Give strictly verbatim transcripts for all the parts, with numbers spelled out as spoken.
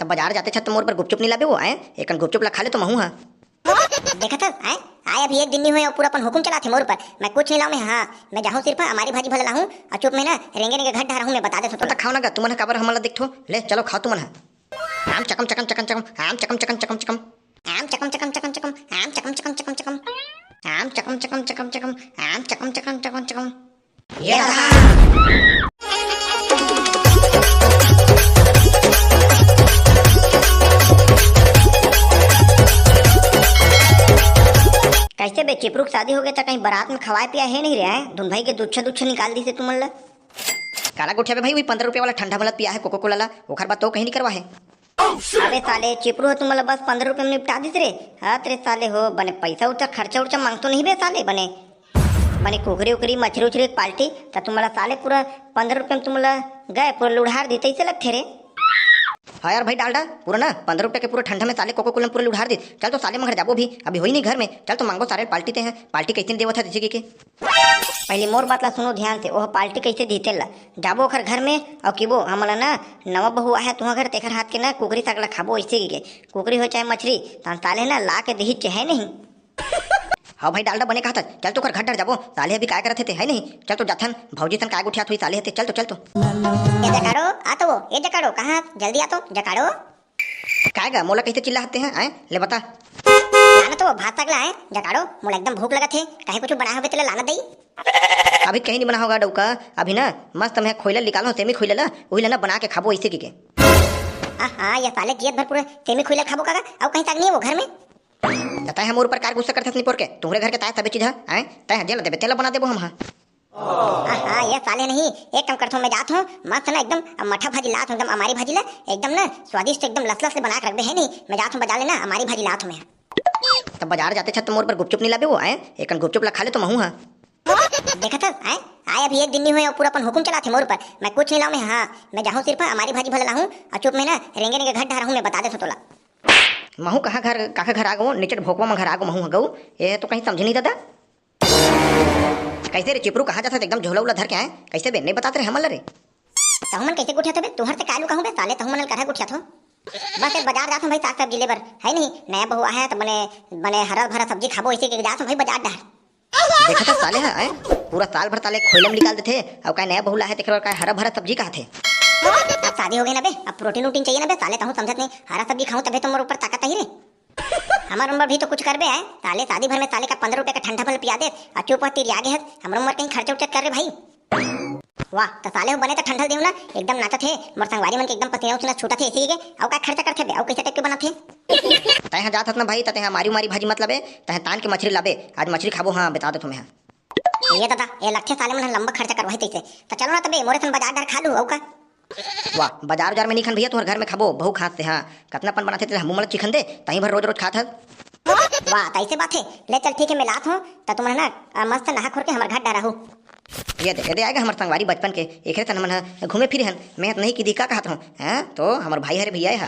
बाजार जाते छत तो मोर बर गुपचुप नहीं लाबे वो, आए? एकन गुपचुप ला खा ले तो महू हा। देखत हस, आए? आए अभी एक दिन नहीं हुए, पूरा अपन हुकुम चलाथे मोर ऊपर। मैं कुछ नहीं लाऊं मैं, हाँ। मैं जाहूं सिर्फ अमारी भाजी भला लाहूं, और चुप में ना रेंगे रेंगे घर डहराहूं मैं, बता देथों तो तोला। खाओ ना गा, तुमन ह काबर हमन ला देखथो? ले, चलो खाओ तुमन ह। आम चकम चकम चकम चकम, आम चकम चकम चकम चकम, आम चकम चकम चकम चकम, आम चकम चकम चकम चकम, आम चकम चकम चकम चकम, आम चकम चकम चकम चकम। ये रहा। कैसे बे, चिपरू के शादी हो गया था, कहीं बारात में खवाए पिया है नहीं रे, हैं? धुन भाई के दुच्छा दुच्छा निकाल दी से तुमन ला। काला गोठिया बे भाई, वही पंद्रह रुपया वाला ठंडा वाला पिया है कोको कोला ला, ओखर बाद तो कहीं नहीं करवा है। अबे साले, चिपरू ह तुमन ला बस पंद्रह रुपया में निपटा दिस रे। हाँ तेरे साले हो, बने पैसा उर्चा खर्चा उर्चा मांगतो नहीं बे साले, बने, बने कुकरी उकरी मछरी उछरी एक पार्टी, त तुमन ला साले पूरा पंद्रह रुपया में तुमन ला गए पूरा लुढ़ार दी, तैसे लगथे रे। हाँ यार भाई डालडा, पूरा ना पंद्रह रुपया के पूरा ठंडा में साले कोको कोला में पूरा लुढ़ार दी। चल तो साले मंगर जाबो भी, अभी होई नहीं घर में, चल तो मांगबो सारे पार्टी ते हैं, पार्टी कैसे देवत है जैसे कि के। पहले मोर बात ला सुनो ध्यान से, ओह पार्टी कैसे दी तेला। जाबो ओखर घर में और किबो, हमला ना नवा बहू आया तुहा घर, तेखर हाथ के ना कुकरी साग ला खाबो ऐसे के। कुकरी हो चाहे मछरी, तान साले ना ला के देही चाहे नहीं। हाँ भाई डालडा बने कहा था, चल तो ओखर घर डर जाबो, साले अभी काय करत हे ते, है नहीं? चल तो जाथन, भौजी सन काय गुठियात हुई साले हे ते, चल तो, चल तो। ए जकाड़ो, आ तो वो, ए जकाड़ो, कहाँ? जल्दी आ तो, जकाड़ो। काय गा, मोला कैसे चिल्ला हत्ते हैं, आए? ले बता। लाना तो वो भात साग ला है, जकाड़ो, मोला एकदम भूख लगत हे, कहीं कुछ बना होबे तेला लाना दई। अभी कहीं नहीं बना होगा डौका, अभी ना मस्त मैं खोइला निकालो, सेमी खोइला ला, वही ला ना बना के खाबो ऐसे की के। आहा, ये साले जियत भर पूरा सेमी खोइला खाबो काका, अउ कहीं साग नहीं है वो घर में? तय हम मोर ऊपर कार गुस्सा करथस निपोर के, तुम्हरे घर के ताय सबे चीज है, आए? तय जेला देबे तेला बना देबो हम, हाँ। आहा, ये साले नहीं, एक काम करथो, मैं जात हूँ, मस्त ना एकदम मठा भाजी लात हूँ, एकदम अमारी भाजी ला, एकदम ना स्वादिष्ट, एकदम लसलस ले बना के रखबे है नहीं, मैं जात हूँ बाजार ले ना, अमारी भाजी लात हूँ मैं। तब बाजार जाते छत तो मोर बर गुपचुप नहीं लाबे वो, आए? एकन गुपचुप ला खा ले तो महू हा। देखत हस, आए? आए अभी एक दिन नहीं हुए, पूरा अपन हुकुम चलाथे मोर ऊपर, मैं कुछ नहीं लाऊं मैं, हाँ, मैं जाहूँ सिर्फ अमारी भाजी भला लाहूँ, और चुप में ना रेंगे रेंगे घर डहराहूँ मैं, बता देथो तोला। महू कहाँ घर, काका घर आ गो, निचट भोकवा में घर आ गो महू हा गऊ, ये तो कहीं समझे नहीं दादा। कैसे रे चिपरू, कहाँ जाथस एकदम झोला उला धर के आए? कैसे बे, नहीं बतात रे हमन ल रे? तहु मन कैसे गुठियाथो बे? तुहर से कालू कहूँ बे साले, तहु मन ल करहा गुठियाथो। बस एक बाजार जाथो भाई, साग सब्जी ले बर, है नहीं? नया बहू आहे त बने, बने हरा भरा सब्जी खाबो, इसे के जाथो भाई बाजार डहर। देखत हस साले हा, हैं? पूरा साल भर साले खोइला में निकाल देथे, अउ काय नया बहू ला हे तेकर बर काय हरा भरा सब्जी कहथे। अब शादी हो गई ना बे, अब प्रोटीन उटीन चाहिए ना बे साले, तहु समझत नहीं, हरा सब्जी खाऊं तबे तो मोर ऊपर ताकत आई रे। हमर उम्र भी तो कुछ करबे आए, साले शादी भर में साले का पंद्रह रुपया का ठंडा फल पिया दे, और चुप तिरिया गे हस, हमर उम्र कहीं खर्चा उर्चा कर रे भाई। वाह, तो साले हो बने तो ठंडल देव ना, एकदम नाचत हे, मोर संगवारी मन के एकदम पसीना उसीना छूटत हे इसी के, अउ का खर्चा करथे बे, अउ कैसे टाइप के बनत हे? तय हा जात हस ना भाई, त तय हा मारी मारी भाजी मत लाबे, तय हा तान के मछरी लाबे, आज मछरी खाबो, हाँ, बता दो तुम्हें। ये दादा, ये लगथे साले मन ह लंबा खर्चा करवाही तैसे, त चलो ना तबे, मोरे सन बाजार डहर खा लू, अउ का? वाह, बाजार उजार में नहीं खान भैया, तुहर घर में खाबो, बहू खास से, हाँ। कतना पन बनाथे तेला हमू मन ल चिखन दे, तहीं भर रोज रोज खात हस। वाह, त ऐसे बात हे। ले चल ठीक हे, मैं लात हूँ, त तुमन ह ना, अ, मस्त नहा खोर के हमर घर डहर आहू। ये दे, ये दे आएगा हमर संगवारी बचपन के, एकरे सन हमन ह घूमे फिरे हन। मैं ह नहीं की दी का कहत हूँ, हैं? तो हमर भाई हरे भैया हा।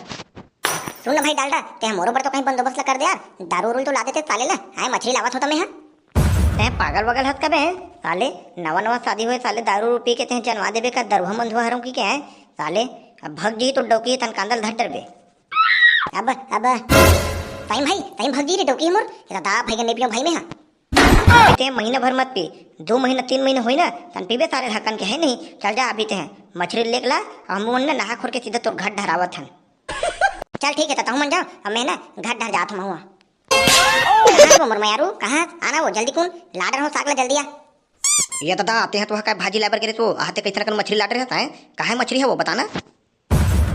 सुन ना भाई डालडा, ते ह मोरो बर तो कहीं बंदोबस्त ला कर दे यार, दारू उरू तो ला देते साले ला, आए मछली लावत होता मैं हा। तैं पागल वगल हस कबे हैं? साले, नवा नवा शादी होए, साले दारू उरू पी के तैं जनवा देबे का दरुहा मंदुहा हरऊं की के हैं? साले, अब भग जी तो डौकी तन कांदल धर डरबे। अब, अब, सही भाई, सही भग जी रे डौकी मोर, ये दादा भाई के नहीं पियो भाई मैं हाँ। तैं महीना भर मत पी, दो महीना, तीन महीना होई ना, तन पीबे सारे ढक्कन के है नहीं, चल जा अभी तैं, मछली लेके ला, हम मन ना नहा खोर के सीधा तोर घर डहरावत हन। चल ठीक है, त तहु मन जाओ, अब मैं ना घर डहर जात हूँ महुआ। कहाँ वो मोर मयारू, कहाँ? आना वो, जल्दी कुन, ला डर हूँ साग ला, जल्दी आ। ये दादा, आते हैं तो वहाँ का भाजी लाबर करे तो, आते कैसे रकन मछली लाड रहे हैं? कहाँ है मछली है वो, बताना।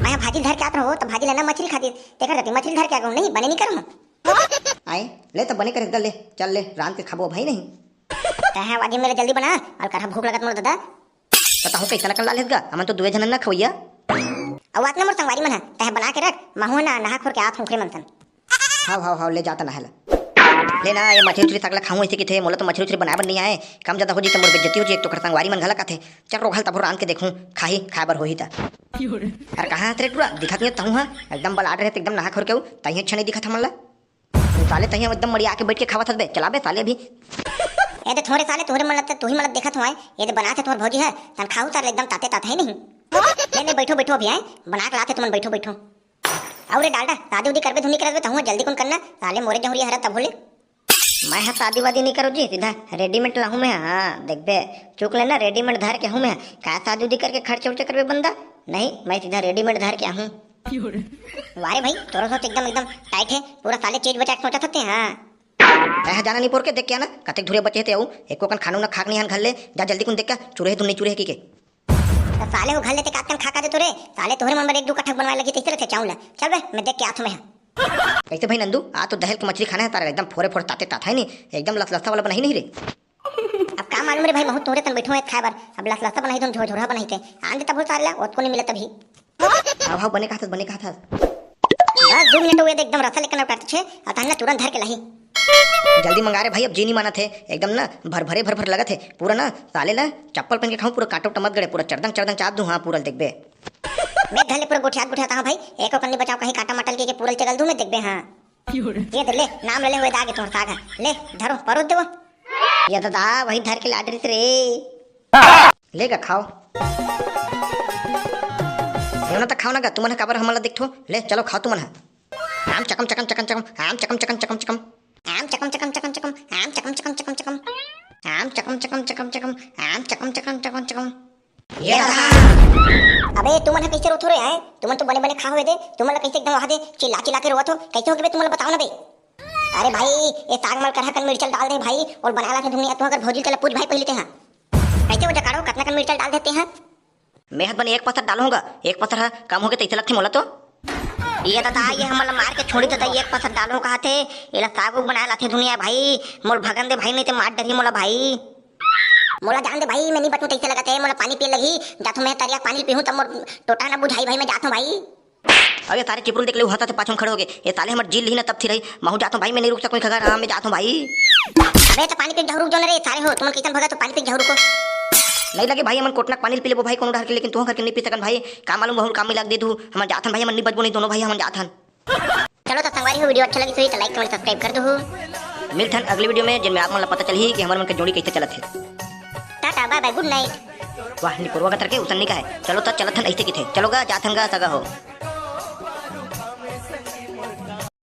मैं भाजी धर के आत रहूँ, तो भाजी लेना मछली खाती, तेकर रहती मछली धर के आ गऊँ, नहीं, बने नहीं करूँ। आए, ले तो बने करे, ले, चल ले, रांध के खाबो भाई नहीं। तैं वाजी मेरे जल्दी बना, और करहा भूख लगत मोर दादा। त तहूँ कइसन अकन ला लेस गा? हमन तो दुए झन ना खवइया। अउ आत ना मोर संगवारी मन ह, तैं बना के रख, महू ह ना नहा खोर के आत हूँ ओखरे मन सन। हाव, हाव, हाव, ले जाता नहा ला। ले ना, ये मछरी उछरी साग ला खाहूँ अइसे किथे, मोला तो मछरी उछरी बनाए बर नइ आए। कम जादा हो जी त मोर बेइज्जती हो जी, एक तो ओखर संगवारी मन घला कथे। चल रोघा ल तभो रांध के देखहूँ, खाही, खाए बर होही त। अरे कहाँ हस रे टूरा? दिखत नइ हस तहूँ ह, एकदम बलाड रहे त एकदम नहा खोर के अउ, तहीं अच्छा नइ दिखत हमन ला। साले तहीं एकदम मड़िया के बइठ के खावत हस बे, चला बे साले अभी। ए दे थोरे साले, तोहरे मन लगता, तू ही मन लग देखत हूँ आए। ये दे बनाथे तोहर भौजी है, तन खाहू साले एकदम ताते ताते है नहीं। नहीं, नहीं, बैठो, बैठो अभी आए, बना के लाथे तुमन, बैठो, बैठो। अउ रे डालडा, शादी उदी करबे धुन नइ करबे, तहूँ जल्दी कुन करना, साले मोरे जहुरी हरा तभो ले। मैं हा शादी वादी नइ करों जी, सीधा readymade लाहूँ मैं हा। हाँ, देखबे, चुक लेना, readymade धर के आहूँ मैं हा। का शादी उदी करके खर्चा उर्चा करबे बंदा? नहीं, मैं सीधा readymade धर के आहूँ। वाह रे भाई, तोरो सोच एकदम, एकदम tight हे, पूरा साले चीज बचा के सोचत हते, हाँ। मैं हा जाना नइ पोर के, देख के आना, कतेक धुरिया बचे हे ते अउ, एको कन खानू ना खाक नइ हन घर ले, जा जल्दी कुन देख के, चुरे हे धुन नइ चुरे हे कि के। त साले हो घर लेते कातकन खा खा देतो रे, साले तोहरे मन बर एक दू कट्ठा बनवाए लगी तइसे लगथे चाउर ला। चल बे, मैं देख के आथों मैं हा। कइसे भाई नंदू, आ तो दहेल के मछली खाना हे तारा, एकदम फोरे फोरे ताते तात हे नी, एकदम लसलसा वाला बनाही नहीं रे। अब का मालूम रे भाई, महूँ तोहरे तन बइठों हे खाए बर, अब लसलसा बनाही तो झोरझोरहा बनाही ते, आन दे तभो साले ला, ओतको नइ मिलत अभी। हाँ भाव, बने कहत हस, बने कहत हस। बस दू मिनट हुए दे, एकदम रसा लेकर लौटाते छे, अउ तहन ला तुरंत धर के लाही। जल्दी मंगा रे भाई, अब जी नइ मानत हे, एकदम ना भर भरे भर भर लगत हे, पूरा ना साले ला चप्पल पहन के खाहूँ, पूरा कांटा उटा मत गड़े, पूरा चरदंग चरदंग चाप दूँ, हाँ, पूरा ल देखबे। मैं धर ले पूरा गोठियात गोठियात आहूँ भाई, एको कन नइ बचाओं कहीं कांटा माटा ल के, के पूरा ल चगल दूँ मैं, देखबे, हाँ। ये दे ले, नाम ले ले हुए दागे तुम्हार साग हे, ले, धरो, परोस देवो। ये दादा, वही धर के लाड रहिस रे। ले गा खाव। एमन त खाव ना गा, तुमन ह काबर हमन ला देखथो? ले चलो खाव तुमन ह। आम चकम चकम चकम चकम, आम चकम चकम चकम चकम। आम चकम चकम चकम चकम, आम चकम चकम चकम चकम। आम चकम चकम चकम चकम, आम चकम चकम चकम चकम। ये रहा। अबे तुमन ह कइसे रोथो रे, हैं? तुमन तो बने बने खा हुए दे, तुमन ला कइसे एकदम वहा दे चिल्ला चिल्ला के रोवत हो? कइसे हो गे बे, तुमन ला बताओ ना बे। अरे भाई, ये साग म करहा कन मिर्चा ल डाल दे भाई, अउ बनाए ला थे धुन नइ आत, तुँहर घर भौजी ल तेला पूछ भाई पहिले ते हा। कइसे हो जकाड़ो, कतना कन मिर्चा ल डाल देते हा? मैं हा बने एक पसर डालहूँ गा, एक पसर हा कम होगे तइसे लगथे मोला तो। ये दादा, ये हमन ला मार के छोड़ी दादा, ये एक पसर डालहूँ कहत हे, एला साग उग बनाए ला थे धुन नइ आय भाई, मोला भगन दे भाई, नइ ते मार डरही मोला भाई। मोला जान दे भाई, मैं नइ बचूँ तइसे लगत हे, मोला पानी पिए लगही, जाथों मैं तरिया पानी पीहूँ, तब मोर टोटा ना बुझाही भाई, मैं जाथों भाई। अबे सारे चिपरू ल देख ले, उहाता ते पाछू म खड़े होगे। ये साले हमर जील लिही ना तब थिरही। महूँ जाथों भाई, मैं नइ रुक सकूँ एक घर, हाँ, मैं जाथों भाई। अबे त पानी पी के जाहूँ रुक जाओ ना रे, सारे हो, तुमन कइसन भगत हो, पानी पी के जाहूँ रुको। नइ लगे भाई, हमन कोटना के पानी ल पी लेबो भाई, कोनो डहर के, लेकिन तुँहर घर के नइ पी सकन भाई। का मालूम, वहू ल काम में लाग दे दू। हमन जाथन भाई, हमन नइ बचबो नहीं दोनों भाई, हमन जाथन। चलो त संगवारी हो, video अच्छा लगिस होही त like, comment, subscribe कर दहू। मिलथन अगले video में, जेन में आप मन ला पता चलही कि हमर मन के जोड़ी कइसे चलत हे। Tata, bye bye, good night। वाह, निपोरवा का तरके उसन नइ कहे। चलो त चलत हन अइसे किथे। चलो गा, जाथन गा सगा हो।